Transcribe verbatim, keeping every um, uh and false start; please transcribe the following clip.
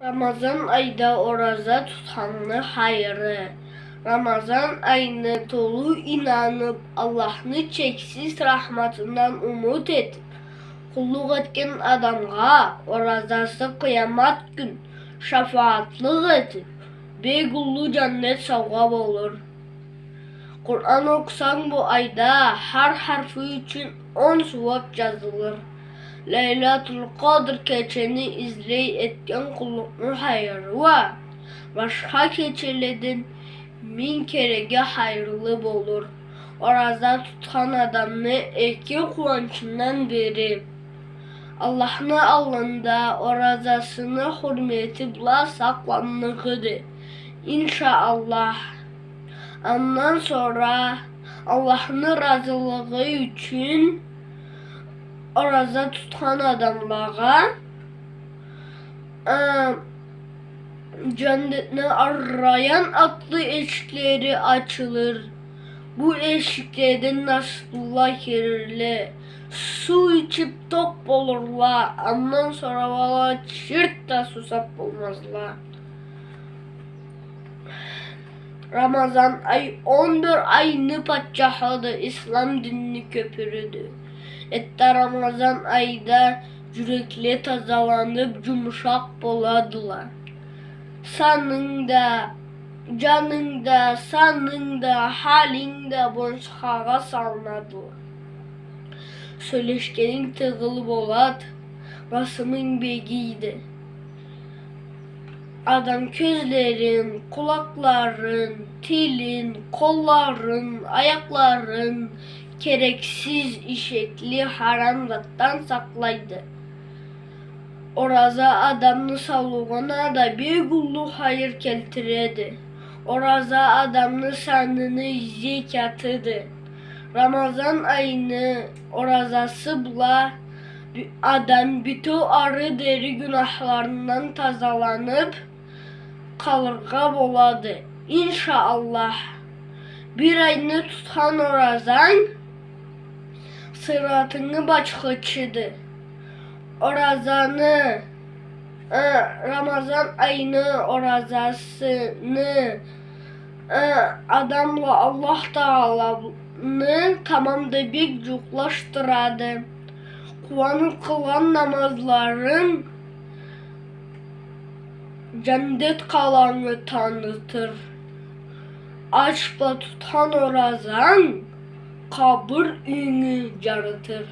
Рамазан айда ораза тутханны хайыры. Рамазан айны толу ийнанып, Аллахны чексиз рахматындан умут этип, къуллукъ этген адамгъа оразасы къыямат кюн шафаатлыкъ этип, бек уллу жаннет саугъа болур. Къуран окъусанг бу айда, хар харфы ючюн он сууап жазылыр. Лайлатул Къадр кечени излей этген къуллукъну хайыры уа башха кечеледен минг кереге хайырлы болур. Ораза тутхан адамны эки къууанчындан бири Аллахны аллында оразасыны хурмети бла сакъланлыгъыды, иншаАллах. Андан сора Аллахны ыразылыгъы ючюн ораза тутхан адамлагъа, э, жаннетни Ар-Райян атлы эшиклери ачылыр. Бу эшикледен насыплыла кирирле. Суу ичип токъ болурла, андан сора уа чырт да суусап болмазла. Рамазан ай он бир айны патчахыды, ислам динни кёпюрюдю. Энтда Рамазан айда жюрекле тазаланып, жумушакъ боладыла. Санынг да, жанынг да, санынг да, халинг да бонсхагъа салынадыла. Сёлешгенинг тыгъыл болад, басымынг бегийди. Адам кёзлерин, къулакъларын, тилин, къолларын, аякъларын керексиз, ишекли, харам затдан сакълайды. Ораза адамны саулугъуна да бек уллу хайыр келтиреди. Ораза адамны саныны зекятыды. Рамазан айны оразасы бла бю-, адам бютеу ары дери гюнахларындан тазаланып къалыргъа болады, иншаАллах. Бир айны тутхан оразанг сыратынгы бачхычыды. Оразаны, э, Рамазан айны оразасыны, э, адамла Аллах Тааланы тамам да бек жууукълашдырады. Къууанып къылгъан намазларынг жаннет къалангы танытыр. Ач бла тутхан оразанг къабыр юйюнгю жарытыр.